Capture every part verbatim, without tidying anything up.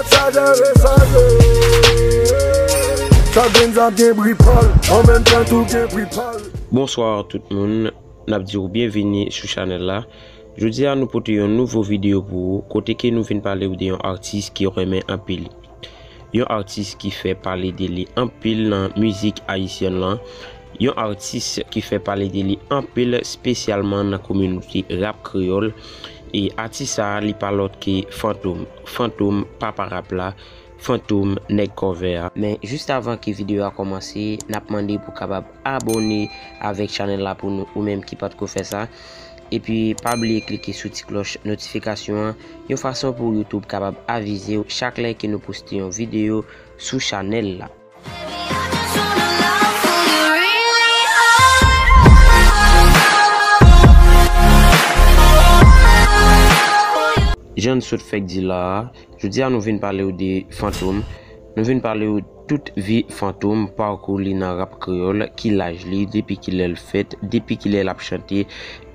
Sa dere sa ye. Sa gen zam gen bri pa l, an menm tan tou gen bri pa l. Bonswa tout moun, n ap di w byenvini sou chanèl la. Jodi a nou pote yon nouvo videyo pou ou, kote ke nou vin pale w de yon atis ke w renmen anpil. Yon atis ki fè pale de li anpil nan mizik ayisyèn lan. Yon atis ki fè pale de li anpil, espesyalman nan kominote rap kreyòl. E atis sa a, li pa lòt ke Fantom. Fantom, papa rap la. Fantom, nèg kò vè a. Men jis avan ke videyo a kòmanse, n ap mande pou w kapab abòne avèk chanèl la pou nou, ou menm ki pa t ko fè sa. Epi pa bliye klike sou ti klòch notifikasyon an, yon fason pou YouTube kapab avize w chak lè ke nou poste yon videyo sou chanèl la. Jan n sot fèk di la a, jodi a nou vin pale w de Fantom. Nou vin pale w tout vi Fantom, pakou li nan rap kreyòl, ki laj li, depi kilè l fèt, depi kilè l ap chante,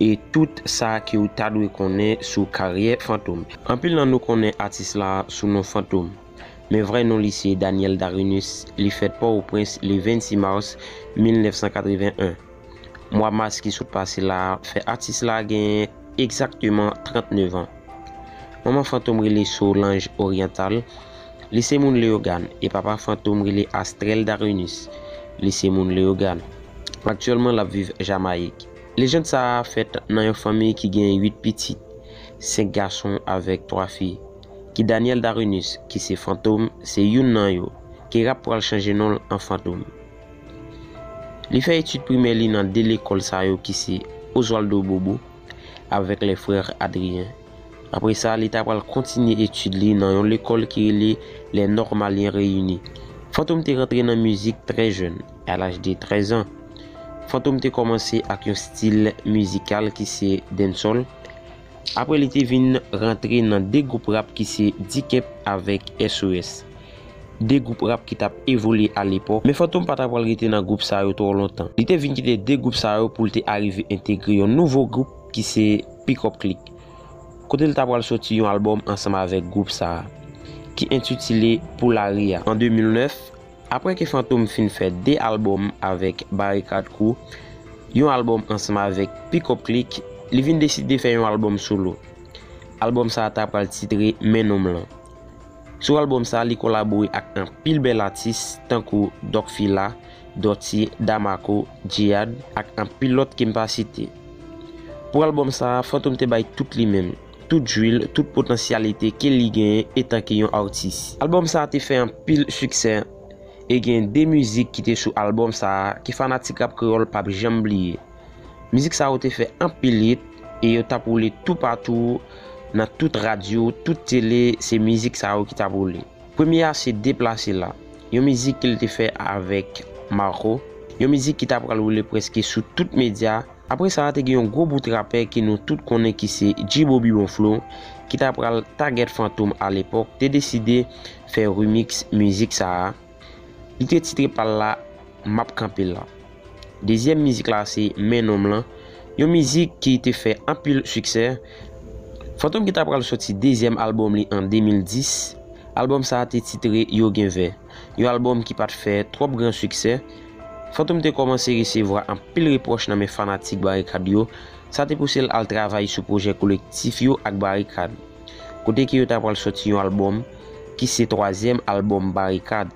e tout sa ke w ta dwe konnen sou karyè Fantom. Anpil nan nou konnen atis la sou non Fantom. Men vrè non li se Daniel Darinus, li fèt Pòtoprens le vennsis mas mil nèf san katreven en. Mwa mas ki sot pase la a fè atis la genyen egzakteman tranntenev an. Manman Fantom rele Solange Oriental, li se moun Leyogàn, e papa Fantom rele Astrel Darinus, li se moun Leyogàn. Aktyèlman, l ap viv Jamayik. Lejann sa a fèt nan yon fanmi ki gen uit pitit, senk gason avèk twa fi, ki Daniel Darinus, ki se Fantom, se youn nan yo, ke rap pral chanje non l an Fantom. Li fè etid primè li nan de lekòl sa yo ki se Oswaldo Bobo avèk les frères Adrien. Apre sa, li ta pral kontinye etid li nan yon lekòl ki rele Les Normaliens Réunis. Fantom te rantre nan mizik trè jèn, à l'âge de treize ans. Fantom te kòmanse ak yon stil mizikal ki se dancehall. Apre, li te vin rantre nan de gwoup rap ki se Dikèp avèk S O S. De gwoup rap ki t ap evolye alepòk, men Fantom pa ta pral rete nan gwoup sa yo twò lontan. Li te vin kite de gwoup sa yo pou l te arive entegre yon nouvo gwoup ki se Pick Up Click, kote l ta pral soti yon albòm ansanm avèk gwoup sa a, ki entitile Pou Lari a. An de mil nèf, apre ke Fantom fin fè de albòm avèk Barikad Crew, yon albòm ansanm avèk Pick Up Click, li vin deside fè yon albòm solo. Albòm sa a ta pral titre Men Nonm Lan. Sou albòm sa a, li kolabore ak anpil bèl atis tankou Doc Fila, Dutty, Damaco, Djihad, ak anpil lòt ke m pa site. Pou albòm sa a, Fantom te bay tout li menm, tout jwi l, tout potansyalite ke li genyen etanke yon atis. Albòm sa a te fè anpil siksè, e gen de mizik ki te sou albòm sa a ke fanatik rap kreyòl p ap janm bliye. Mizik sa yo te fè anpil hit e yo t ap woule toupatou, nan tout radyo, tout tele, se mizik sa yo ki t ap woule. Premye a se Deplase La, yon mizik ke l te fè avèk Marco, yon mizik ki ta pral woule prèske sou tout medya. Apre sa a, te gen yon gwo bout rapè ke nou tout konnen ki se G-Bobby Bon Flow, ki ta pral tagèt Fantom alepòk, te deside fè remix mizik sa a. Li te titre pa l la M ap kanpe la. Dezyèm mizik la se Men Nonm Lan, yon mizik ki te fè anpil siksè. Fantom ki ta pral soti dezyèm albòm li an de mil dis. Albòm sa a te titre Yo Gen Vè, yon albòm ki pa t fè twòp gran siksè. Fantom te kòmanse resevwa anpil repwòch nan men fanatik Barikad yo. Sa te pouse l al travay sou pwojè kolektif yo ak Barikad, kote ke yo ta pral soti yon albòm ki se twazyèm albòm Barikad.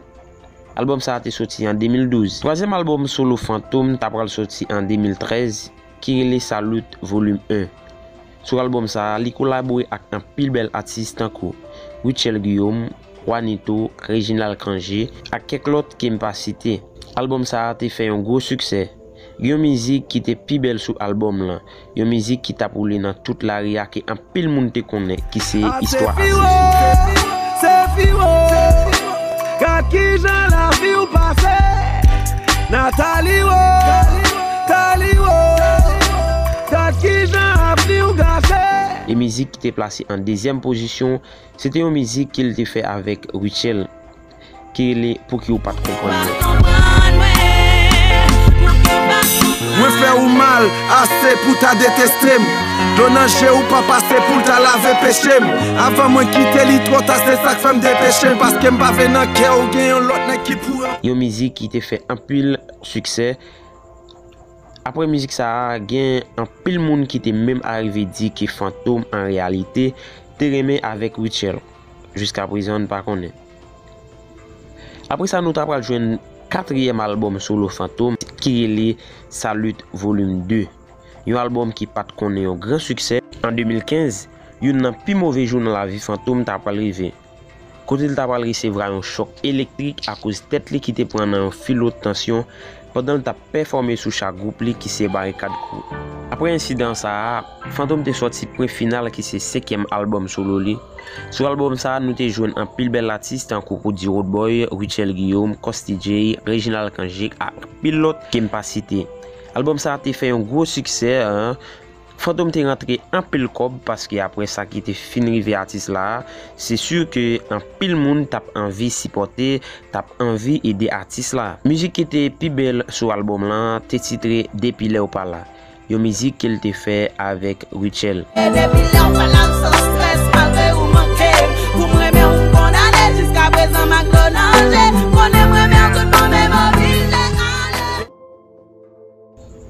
Albòm sa a te soti an de mil douz. Twazyèm albòm solo Fantom ta pral soti an de mil trèz, ki rele Salute Volume en. Sou albòm sa a, li kolabore ak anpil bèl atis tankou Rutshelle Guillaume, Juanito, Reginald Cangé, ak kèk lòt ke m pa site. Albòm sa a te fè yon gwo siksè. Gen yon mizik ki te pi bèl sou albòm lan, yon mizik ki t ap woule nan tout lari a ke anpil moun te konnen, ki se Istwa Asefi. Gad kijan lavi w pase, Nathalie wo, Thalie wo, gad kijan avni w gate. E mizik ki te plase an dezyèm pozisyon, se te yon mizik ke l te fè avèk Rutshelle, ki rele Pouki w pa t konprann mwen. Mwen fè ou mal. Ase pou ta deteste m. Dlo nan je ou pa pase pou l ta lave peche m. Avan mwen kite li twò ta, se sa k fè m depeche m. Paske m pa vle nan kè ou gen yon lòt nèg ki pou. Yon mizik ki te fè anpil siksè. Apre mizik sa a, gen anpil moun ki te menm arive di ke Fantom an reyalite te renmen avèk Rutshelle. Jiska prezan, n pa konnen. Apre sa, nou ta pral jwenn katriyèm albòm solo Fantom ki rele Salute Volume de. Yon albòm ki pa t konnen yon gran siksè. An de mil kenz, youn nan pi move jou nan lavi Fantom ta pral rive. Kote l ta pral resevwa yon chòk elektrik akoz tèt li ki te pran nan yon filo tansyon pandan l t ap pèfòme sou cha gwoup li ki se Barikad Crew. Apre ensidan sa a, Fantom te sòti pwen final ki se senkyèm albòm solo li. Sou albòm sa a, nou te jwenn anpil bèl atis tankou Roody Roadboy, Rutshelle Guillaume, Costy J, Reginald Canjic ak anpil lòt ke m pa site. Albòm sa a te fè yon gwo siksè, en. Fantom te rantre anpil kòb paske apre sa ki te fin rive atis la a, se si ke anpil moun t ap anvi sipòte, t ap anvi ede atis la. Mizik ki te pi bèl sou albòm lan te titre Depi lè w pa la, yon mizik ke l te fè avèk Rutshelle. E depi lè w pa la, m san strès, malgre ou manke m. Pou m renmen w, m kondane, jiska prezan m ak dlo nan je. Konnen m renmen w tout bon, men m oblije ale.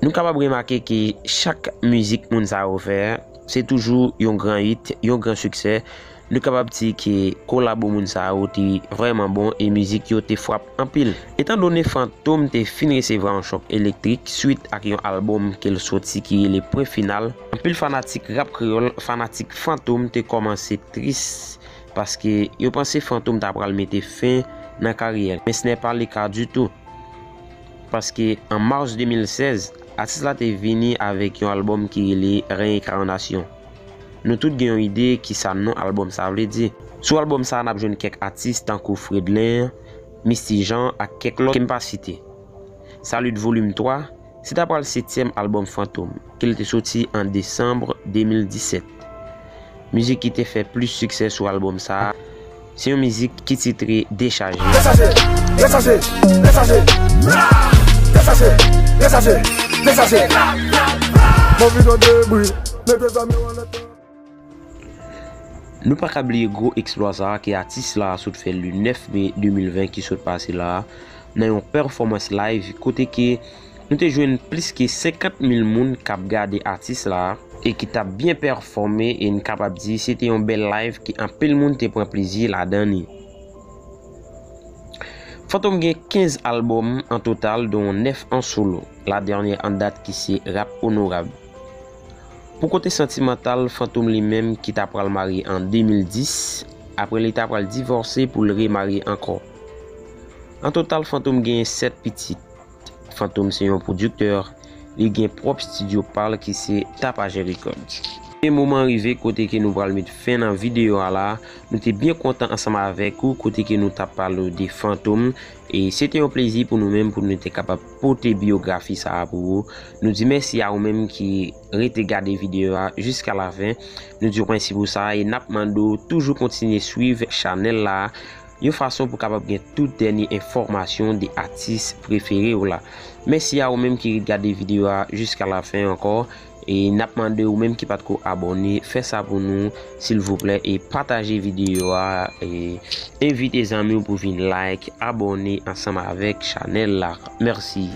Nou kapab remake ke chak mizik moun sa yo fè, se toujou yon gran hit, yon gran siksè. Nou kapab di ke kolabo moun sa yo te vrèman bon e mizik yo te frap anpil. Etandone Fantom te fin resevwa yon chòk elektrik swit ak yon albòm ke l soti ki rele Pwen Final, anpil fanatik rap kreyòl, fanatik Fantom te kòmanse tris paske yo panse Fantom ta pral mete fen nan karyè l. Men ce n'est pas le cas du tout. Paske an mas de mil sèz, atis la te vini avèk yon albòm ki rele Reenkarnasyon. Nou tout gen yon ide kisa non albòm sa vle di. Sou albòm sa, n ap jwenn kèk atis tankou Fredlin, Misty Jean ak kèk lòt ke m pa site. Salute Volume twa, se ta pral setyèm albòm Fantom, ke l te soti an desanm de mil disèt. Mizik ki te fè plis siksè sou albòm sa a, se yon mizik ki titre Dechaje. Dechaje, dechaje, dechaje, dechaje, dechaje, dechaje. Mwen vin an debri, mete zam yo anlè. Nou pa ka bliye gwo eksplwa sa a ke atis la sot fè le nèf me de mil ven ki sot pase la a, nan yon pèfòmans live kote ke nou te jwenn plis ke senkant mil moun k ap gade atis la e ki t ap byen pèfòme, e n kapab di se te yon bèl live ke anpil moun te pran plezi ladan li. Fantom gen kenz albòm an total, dont nèf an solo, la dènyè an dat ki se Rap Onorab. Pou kote santimantal, Fantom li menm ki ta pral marye an de mil dis, apre li ta pral divòse pou l remarye ankò. An total, Fantom genyen sèt pitit. Fantom se yon pwodiktè, li gen pwòp estidyo pa l ki se Tapajè Records. E moman rive kote ke nou pral met fen nan videyo a la. Nou te byen kontan ansanm avèk ou kote ke nou t ap pale w de Fantom. E se te yon plezi pou nou menm pou nou te kapab pote biyografi sa a pou ou. Nou di mèsi a ou menm ki rete gade videyo a jiska lafen. Nou di w mèsi pou sa e n ap mande w toujou kontinye swiv chanèl la, yon fason pou kapab gen tout dènye enfòmasyon de atis prefere w la. Mèsi a ou menm ki ret gade videyo a jiska lafen ankò. E n ap mande ou menm ki pa t ko abòne, fè sa pou nou, silvouplè, e pataje videyo a, e envite zanmi w pou vin like, abòne ansanm avèk chanèl la. Mèsi.